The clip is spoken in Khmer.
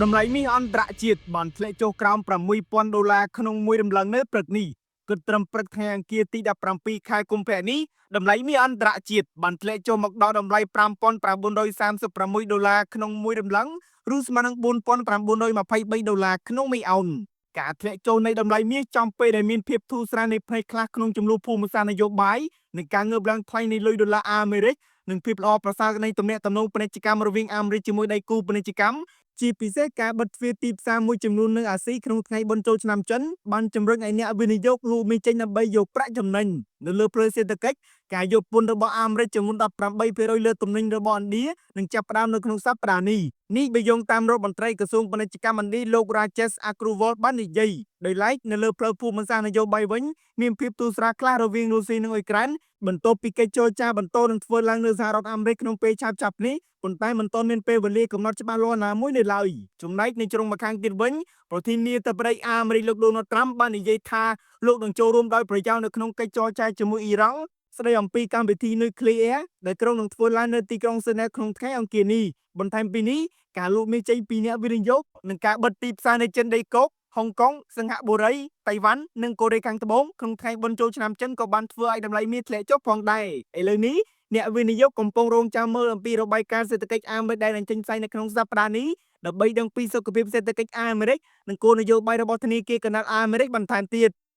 តម្លៃមាសអន្តរជាតិបានធ្លាក់ចុះក្រោម6000ដុល្លារក្នុងមួយរំលឹងនៅព្រឹកនេះគិតត្រឹមព្រឹកថ្ងៃអង្គារទី17ខែកុម្ភៈនេះតម្លៃមាសអន្តរជាតិបានធ្លាក់ចុះមកដល់តម្លៃ5936ដុល្លារក្នុងមួយរំលឹងឬស្មើនឹង4923ដុល្លារក្នុងមួយអោនការធ្លាក់ចុះនៃតម្លៃមាសចំពេលដែលមានភាពធូរស្រាលនៃផ្នែកខ្លះក្នុងចំនួនភូមិសាស្ត្រនយោបាយនិងការងើបឡើងថ្លៃនៃលុយដុល្លារអាមេរិកនិងភាពល្អប្រសើរនៃទំនាក់ទំនងពាណិជ្ជកម្មរវាងអាមេរិកជាមួយដៃគូពាណិជ្ជកម្មជាពិសេសការបិទទ្វារទីផ្សារមួយចំនួននៅអាស៊ីក្នុងថ្ងៃបុណ្យចូលឆ្នាំចិនបានជំរុញឲ្យអ្នកវិនិយោគលក់មាសចេញដើម្បីយកប្រាក់ចំណេញនៅលើផ្លូវសេដ្ឋកិច្ចការយកពន្ធរបស់អាមេរិកចំនួន18%លើទំនិញរបស់ឥណ្ឌានឹងចាប់ផ្ដើមនៅក្នុងសប្តាហ៍នេះនេះបើយោងតាមរដ្ឋមន្ត្រីក្រសួងពាណិជ្ជកម្មឥណ្ឌាលោក Rajesh Agrawal បាននិយាយដោយឡែកនៅលើផ្លូវភូមិសាស្ត្រនយោបាយវិញមានភាពទូស្រាលខ្លះរវាងរុស្ស៊ីនិងអ៊ុយក្រែនបន្ទាប់ពីកិច្ចចរចាបន្តនឹងធ្វើឡើងនៅសហរដ្ឋអាមេរិកក្នុងពេលឆាប់ៗនេះប៉ុន្តែមិនទាន់មានពេលវេលាកំណត់ច្បាស់លាស់ណាមួយនៅឡើយចំណែកនៅជ្រុងម្ខាងទៀតវិញប្រធានាធិបតីអាមេរិកលោកដូណាល់ត្រាំបាននិយាយថាលោកនឹងចូលរួមដោយប្រយោលនៅក្នុងកិច្ចចរចាជាមួយអ៊ីរ៉ង់ស្ដីអំពីកម្មវិធីនុយក្លេអ៊ែរដែលក្រុងនឹងធ្វើឡើងនៅទីក្រុងហ្សឺណែវក្នុងថ្ងៃអង្គារនេះបន្ថែមពីនេះការលក់មាសចេញពីអ្នកវិនិយោគនិងការបិទទីផ្សារនៅចិនដីគោកហុងកុងសិង្ហបុរីតៃវ៉ាន់និងកូរ៉េខាងត្បូងក្នុងថ្ងៃបុណ្យចូលឆ្នាំចិនក៏បានធ្វើឲ្យតម្លៃមាសធ្លាក់ចុះផងដែរឥឡូវនេះអ្នកវិនិយោគកំពុងរងចាំមើលអំពីរបាយការណ៍សេដ្ឋកិច្ចអាមេរិកដែលនឹងចេញផ្សាយនៅក្នុងសប្តាហ៍នេះដើម្បីដឹងពីសុខភាពសេដ្ឋកិច្ចអាមេរិកនិងគោលនយោបាយរបស់ធនាគារកណ្ដាលអាមេរិកបន្ថែមទៀត។